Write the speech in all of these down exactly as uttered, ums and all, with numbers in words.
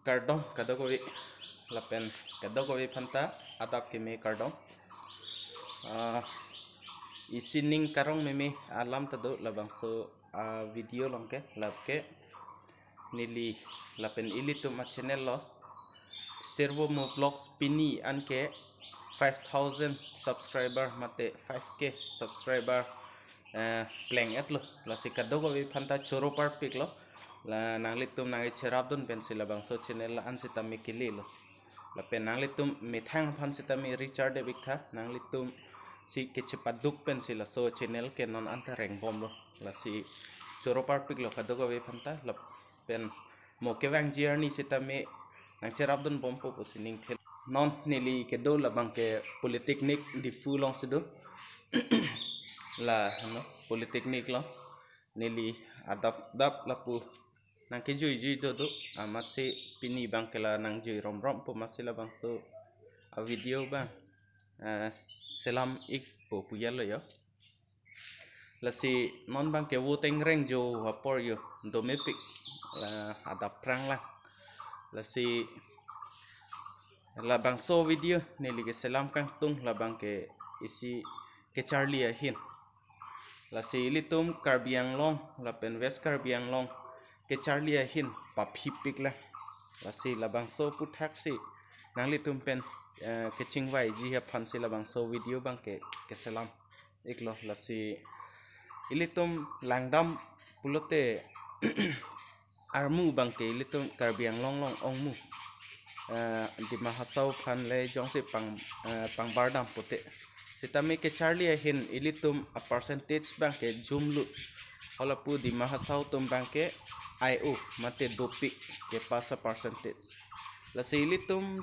Kardom kadokave, lapen kadokave aphanta adap keme kardom. Ah, isi ning karong meme alam ta do labangso, ah, video along ke, lake neli lapen ilitum a-channel lo Servo Mo Vlogs pini anke five thousand subscriber mate five K subscriber, eh, pleng-etlo. Lasi kadokave aphanta choro parpiklo. La nanglitum nangcherapdun pensi labangso channel la-an sitame kelelo. Lapen nanglitum methang aphan sitame recharge de biktha, nanglitum si kechepaduk pensi laso channel ke non anta rengbomlo. Lasi choro parpiklo kadokave aphanta, lapen mo kevangji arni sitame nangcherapdunbompo pusi ning thel. Non neli kedo labang ke Polytechnic Diphu alongsi do. La, ano, Polytechnic along neli adap dap lapu nangkejuijui dodo, amatsi pini abang ke la nangjui romrompo, amatsi labangso a-video abang, eh, selam ikpo pu yalo yo. Lasi non abang ke vo tengreng jo apor yo, domepik, la adap prang lang. Lasi labangso video neli keselam kangtung labang ke isi kecharli ahin. Lasi ilitum Karbi Anglong lapen West Karbi Anglong kecharli ahin paphipik lang. Lasi labangso aputhak si nanglitum pen, eh, kechingvaiji aphansi labangso video abang ke keselam iklo. Lasi ilitum langdam pulote armu abang ke ilitum Karbi Anglong along ongmu. Eh, Dima Hasao aphan le jongsi pang, eh, pangbardam pute, sitame kecharli ahin ilitum a-percentage abang ke jumlut. Halapu Dima Hasao atum abang ke ai-o mate dopik kepass a-percentage. Lasi ilitum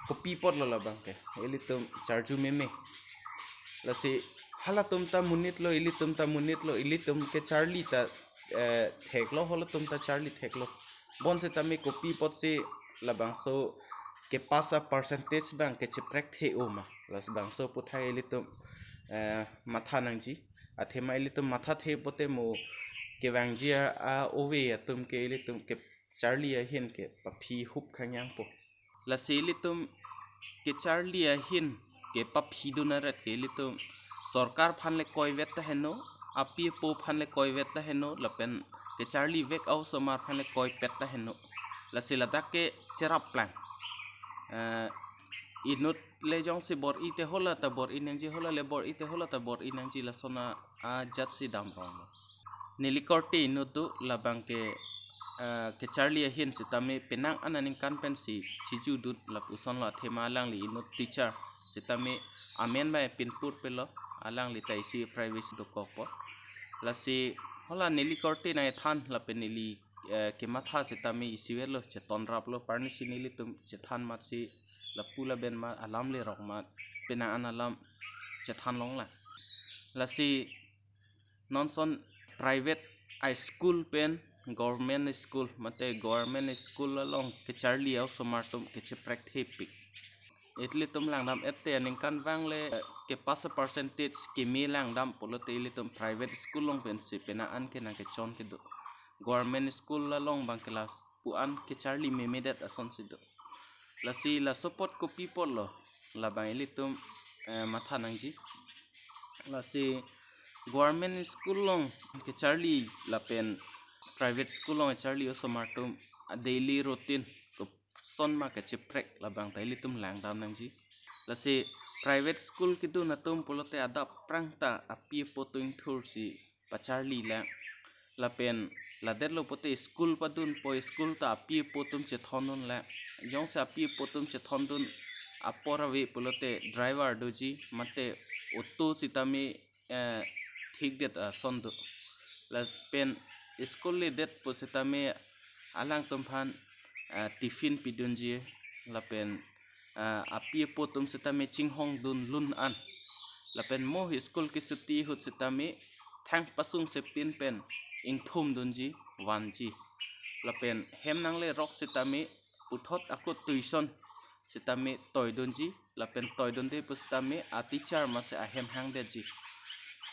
kopi apotlo labang ke, ilitum charju meme. Lasi halatum ta monitlo, ilitum ta monitlo, ilitum kecharli ta, eh, theklo, halatum ta charli theklo. Bonsetame kopi apotsi labangso kepass a-percentage abang kecheprek the-o ma? Labangso aputhak ilitum, eh, matha nangji. Athema ilitum mathathe pote mo kevangji a-, a-ove atum ke ilitum kecharli ahin ke paphi hup khangyangpo. Lasi ilitum kecharli ahin kepaphidun aret ke ilitum sorkar aphan le koivet ta heno, api apo aphan le koivet ta heno, lapen kecharli vek a-osomar aphan le koipet ta heno. Lasi ladak ke cherap lang. Eh, inut le jongsi bor-i te hala ta bor-i nangji, hala le bor-i te hala ta bor-i nangji, lason ajatsi damronglo. Neli korte inut do labang ke, eh, kecharli ahin sitame penang an aningkan pensi chijudun, lapusonlo athema alangli inut teacher sitame amen bai pinpur pelo, alangli ta isi private dokokpo. Lasi hala neli korte nangthan lapen neli, eh, kematha sitame isiverlo, chetonraplo, parnisi nelitum chethan amatsi lapu laben amat alam lerok amat penang an alam chethan longlang. Lasi non ason private a-school pen government school mate government school along kecharli a-osomar atum kecheprek thepik. Ilitum langdam ette aningkanvang le, eh, kepass a-percentage keme langdam pulote ilitum private school along pensi penang an ke nangkechon kedo. Government school along abang ke lapu-an kecharli memedet asonsi do. Lasi laso apot kopi apotlo labang ilitum, eh, matha nangji. Lasi government school along kecharli lapen private school along kecharli osomar atum a-daily routine koson ma kacheprek labang ta ilitum langdam nangji. Lasi private school kedun atum pulote adap prang ta api apo atum ingthursi pacharli lang. Lapen ladetlo pote school padunpo, school ta api apo atum chethondun lang. Jongsi api apo atum chethondun apor ave pulote driver doji mate auto sitame, eh, thikdet ason do. Lapen school ledetpo sitame alangtum aphan, eh, tiffin pidunji, lapen, eh, api apo atum sitame chinghongdun lun an. Lapen mo school kesuti ahut sitame thang pasung septin pen ingthumdunji, vanji. Lapen hem nanglerok sitame puthot ako tuition sitame toidunji, lapen toidunde pusitame a-teacher amatsi ahem hangdetji.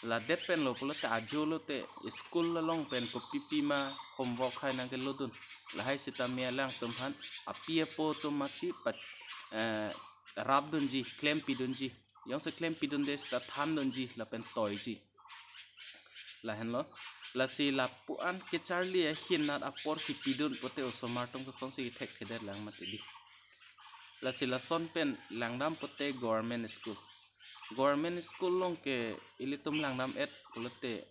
Ladet pen lo pulote ajo lote school along pen kopi pima homework hai nangkelodun. Lahai sitame alangtum aphan api apo atum masi pat, eh, rapdunji, klempidunji. Jongsi klempidunde sita thandunji lapen toiji. Lahenlo. Lasi lapu-an kecharli ahin nat apor kipidun pote osomar atum kosonsi kethekthedet lang mati di. Lasi lason pen langdam pote government school. Government school along ke ilitum langdam-et pulote,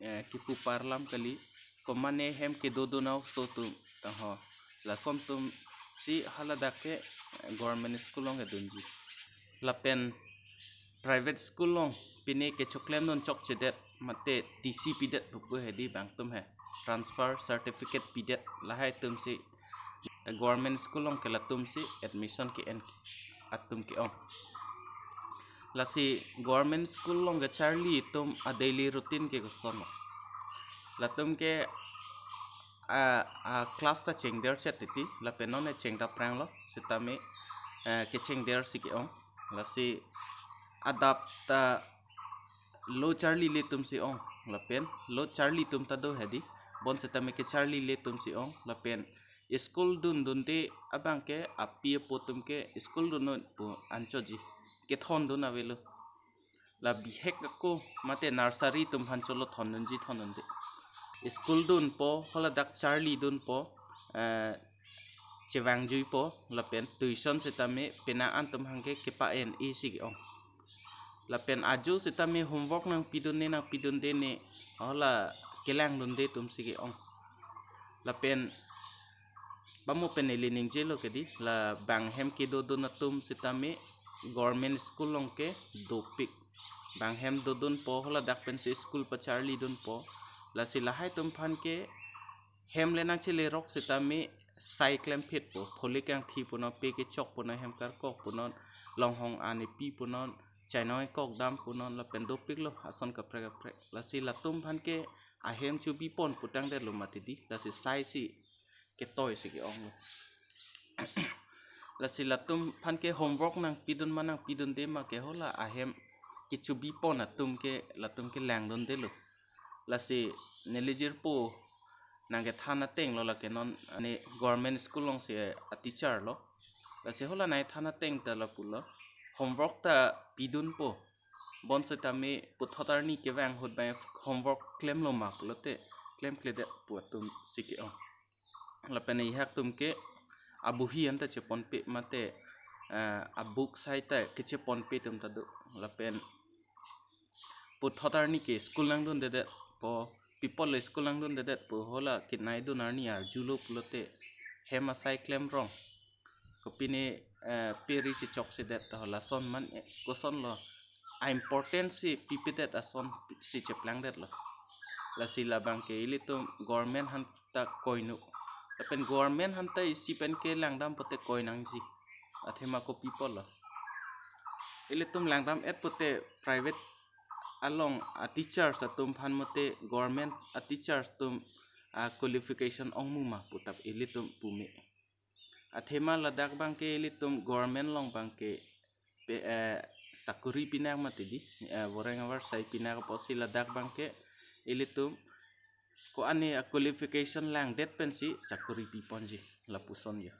eh, kipu parlam kali, komane hem kedodun aoso atum tangho. Lason atumsi haladak ke, eh, government school along kedunji. Lapen private school along pine kechoklemdun chokchedet mate T C pidet pupu hedi bangtum he. Transfer certificate pidet lahai atumsi, eh, government school along ke latumsi admission ke-en atum ke-ong. Lasi government school along kecharli atum a daily routine ke kosonlo. Latum ke, ah, ah, class ta chengder chet titi, lapen non chengda pranglo, sitame, eh, kechengder si ke-ong. Lasi adap ta lo charlile atumsi ong, lapen lo charli atum ta do hedi, bonsitame kecharli le atumsi ong, lapen school dundunde abang ke api apo atum ke school dundun pu anchotji, kethondun avelo. La bihek ako mate nursery atum aphan cholo thondunji thondunde. School dunpo, haladak charlidunpo, eh, chevangjuipo, lapen tuition sitame penang an atum aphan ke kepa-en-e si ke-ong. Lapen ajo sitame homework nangpidunde nangpidunde ne, hala kelangdunde atumsi ke-ong. Lapen bamo pen neli ningjelo kedi, la bang hem kedodun atum sitame government school along ke dopik. Bang hem dodunpo, haladak pensi school pacharlidunpo. Lasi lahai atum aphan ke hem le nangchelerok sitame sai klemphitpo, pholi kangthi punon, pe kechok punon, hem karkok punon, longhong an epi punon, chainong ekok dam punon, lapen dopiklo ason kaprek kaprek. Lasi latum aphan ke ahem chobipon putangdetlo mati di, lasi saisi ketoi si ke-onglo. Lasi latum aphan ke homework nangpidun ma nangpidunde ma ke hala ahem kechobipon atum ke latum kelangdundelo. Lasi neli jirpo nangkethan atenglo, lake non ne government school alongsi a teacher lo. Lasi hala nangkethan ateng ta lapulo, homework ta pidunpo, bonsitame puthot arni kevang ahut bang homework klemlo ma pulote klemkledet pu atumsi ke-ong. Lapen ihak atum ke abohi anta cheponpe mate, eh, abook sai ta kecheponpe atum ta do. Lapen puthot arni ke school nangdundedetpo, people le school nangdundedetpo, hala kenaidun arni arjulo pulote hem asai klemrong, kopine, eh, peri chechoksedet, to lason man, eh, kosonlo, a importance si pipedet asonsi cheplangdetlo. Lasi labang ke ilitum government aphanta koinu. Lapen government aphanta isi pen kelangdam pote koi nangji. Athema kopi apotlo? Ilitum langdam-et pote private along a teachers atum aphan mate government a teachers atum a qualification ongmu ma pu ta ilitum pume. Athema ladak abang ke ilitum government along abang ke pe, eh, sakuri pinak mati di, eh, boreng avar sai pinak apotsi ladak abang ke ilitum ko-an a qualification langdet pensi sakuri piponji, lapuson ya.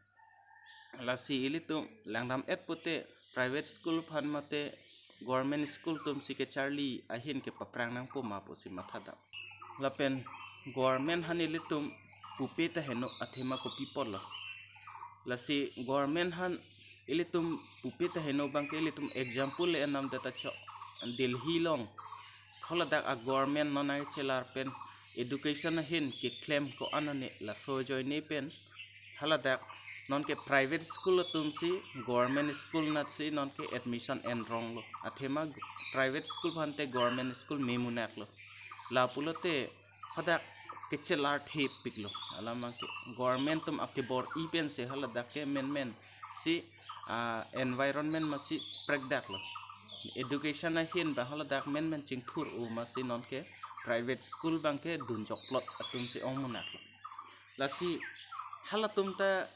Lasi ilitum langdam-et pote private school aphan mate government school atumsi kecharli ahin kepaprang nangpo ma pusi mathadam. Lapen government aphan ilitum pupe ta heno, athema kopi apotlo? Lasi government aphan ilitum pupe ta heno abang ke ilitum example le enamdet ta chok. Delhi along haladak a government non nangchelar pen education ahin keklem ko-an ane laso ajoine pen haladak nonke private school atumsi government school natsi nonke admission enronglo. Athema private school aphante government school memunaklo. Lapulote hadak kechelar thepiklo. Alam abang ke government atum akebor-i pensi haladak ke menmen si, ah, environment masi prekdaklo. Education ahin abang haladak menmen chingthur-o masi nonke private school abang ke dunjokplot atumsi ongmunaklo. Lasi halatum ta,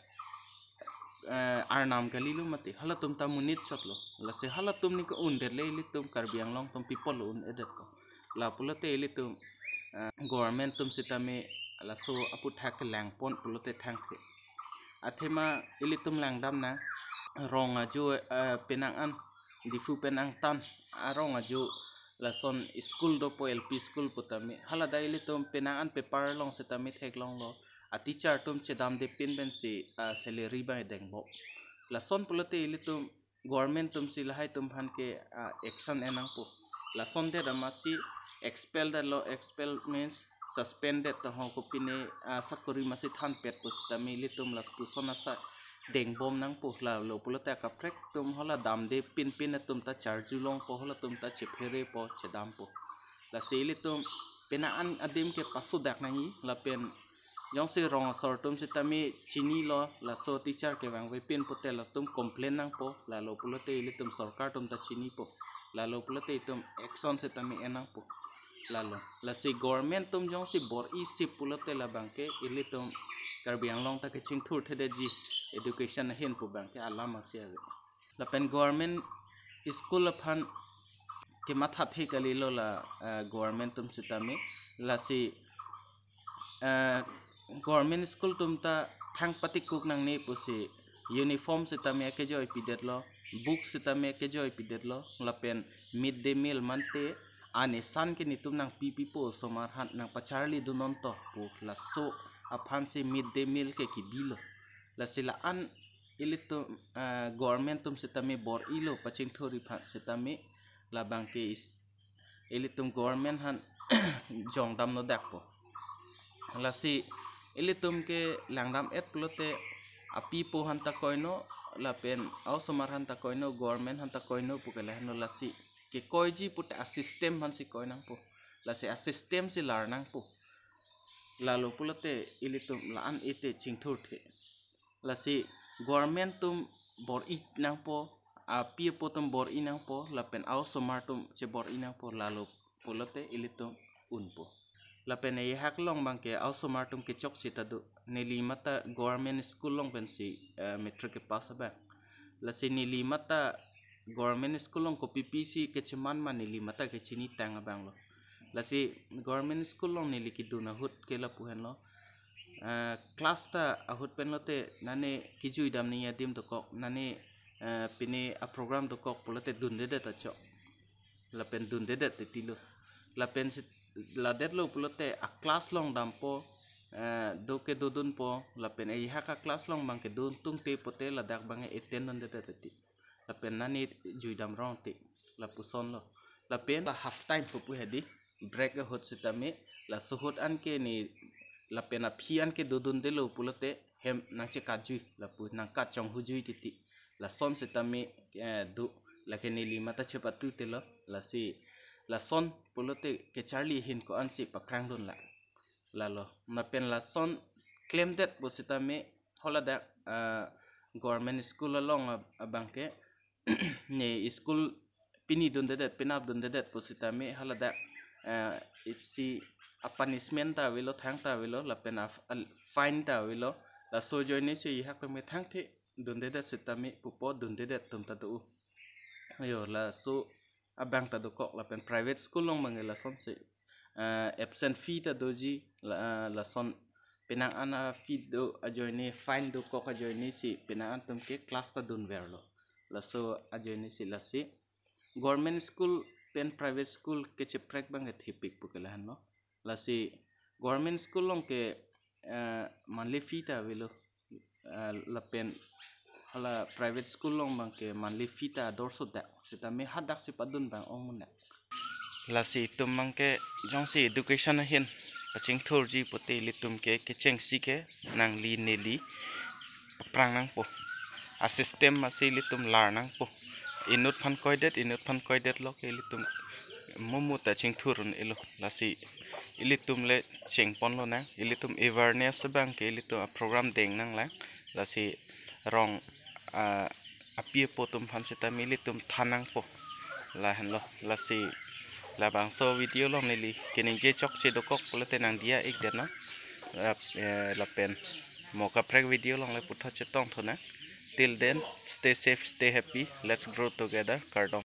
eh, arnam kalilo mati, halatum ta monit chotlo. Lasi halatum ni ke-undet le ilitum Karbi Anglong atum people lo un-edetlo. La pulote ilitum, ah, government atum sitame laso aputhak kelangpon pulote thangthe. Athema ilitum langdamnang, rong ajo, ah, penang an Diphu pen angtan arong ajo lason school dopo, L P school putame. Haladak ilitum penang an paper along sitame theklonglo, a teacher atum chedamde pin pensi, ah, salary abang edengbom. Lason pulote ilitum government atumsi lahai atum aphan ke, ah, action en nangpo. Lasonte damasi expel detlo, expel means suspended to ho, kopine, ah, sakori masi thanpet pusitame ilitum lapuson asai dengbom nangpo. Lalo pulote akaprek atum hala damde pinpin atum ta charjulongpo, halatum ta chepherepo, chedampo. Lasi ilitum penang an adim ke pasodak nangji, lapen jongsi rong asor atum sitame chinilo, laso teacher kevangve pin pute latum complain nangpo, lalo pulote ilitum sorkar atum ta chinipo, lalo pulote itum action sitame en nangpo. Lalo, lasi government atum jongsi bor-i sip pulote labang ke ilitum Karbi Anglong ta kechingthurthedetji, education ahin pu abang ke alam asi ave. Lapen government school aphan kemathathe kalilo la, eh, government atum sitame. Lasi, eh, government school atum ta thang patikuk nangne pusi uniform sitame akejoi pidetlo, book sitame akejoi pidetlo, lapen mid day meal mante anesan ke netum nangpipipo, osomar aphan nangpacharlidun nonto pu laso aphansi mid day meal ke kibilo. Lasi la-an ilitum, ah, government atum sitame bor-ilo pachingthurji aphan sitame, labang ke is ilitum government aphan jongdamnodakpo. Lasi ilitum ke langdam-et pulote api apo aphan ta koino, lapen a-osomar aphan ta koino, government aphan ta koino pu ke lahenlo. Lasi kekoiji pute a system aphansi koi nangpo. Lasi a system si lar nangpo. Lalo pulote ilitum la-an ite chingthurthe. Lasi government atum bor-i nangpo, api apo atum bor-i nangpo, lapen a-osomar atum chebor-i nangpo, lalo pulote ilitum unpo. Lapen eihak along abang ke a-osomar atum kechok seta do. Neli mata government school along pensi, eh, matric kepass abang. Lasi neli mata government school along kopipisi kecheman ma neli mata kechinitang abanglo. Lasi government school along neli kedun ahut ke lapu henlo. Eh, class ta ahut pen lote nane kejuidam nangji adim dokok, nane, eh, pine a program dokok pulote dundedet achok. Lapen dundedet titilo. Lapen sit-, ladetlo pulote a class along dampo, eh, do ke dodunpo, lapen eihak a class along abang ke dun tungte pute ladak abang attend dundedet titi. Lapen nane juidam rong ti, lapusonlo. Lapen la half time pupu hedi, break ahut sitame, laso ahut anke ne, lapen aphi anke dodundelo pulote hem nangchekatjui, lapu nangkachonghujui titi. Lason sitame, eh, do, lake neli mata chepatutelo, lasi lason pulote kecharli ahin ko-ansi pakrangdunlang. Lalo, lapen lason klemdet pusitame haladak, ah, government school along ab-, abang ke ne school pini dundedet, penap dundedet pusitame haladak, ah, ipsi a punishment ta avelo, thang ta avelo, lapen a, a fine ta avelo, laso ajoinesi eihak atum thangthe dundedet sitame pupo, dundedet atum ta do. Ayo, laso abang ta dokok. Lapen private school along abang ke lasonsi, eh, absent fee ta doji, la, eh, lason penang an a fee do ajoine, fine dokok ajoinesi penang an atum ke class ta dunverlo. Laso ajoinesi lasi government school pen private school kecheprek abang ke thepik pu ke lahenlo. Lasi government school along ke, eh, monthly fee ta avelo, eh, lapen hala private school along abang ke monthly fee ta ador sodak, sitame hadaksi padun abang ong munak. Lasi itum abang ke jongsi education ahin pachingthurji pute ilitum ke kechengsi ke nangli neli paprang nangpo. A system masi ilitum lar nangpo. Inut aphan koidet, inut aphan koidetlo ke ilitum mumu ta chingthur un-elo. Lasi ilitum le chengponlonang, ilitum awareness abang ke ilitum a program deng nanglang. Lasi rong, ah, api apo atum aphan sitame ilitum than nangpo. Lahenlo, lasi labangso video along neli keningje chokche dokok pulote nangdiya-ikdet nang. Lap-, eh, lapen mo kaprek video along le puthot chetongthu nang. Till then, stay safe, stay happy. Let's grow together. Kardom.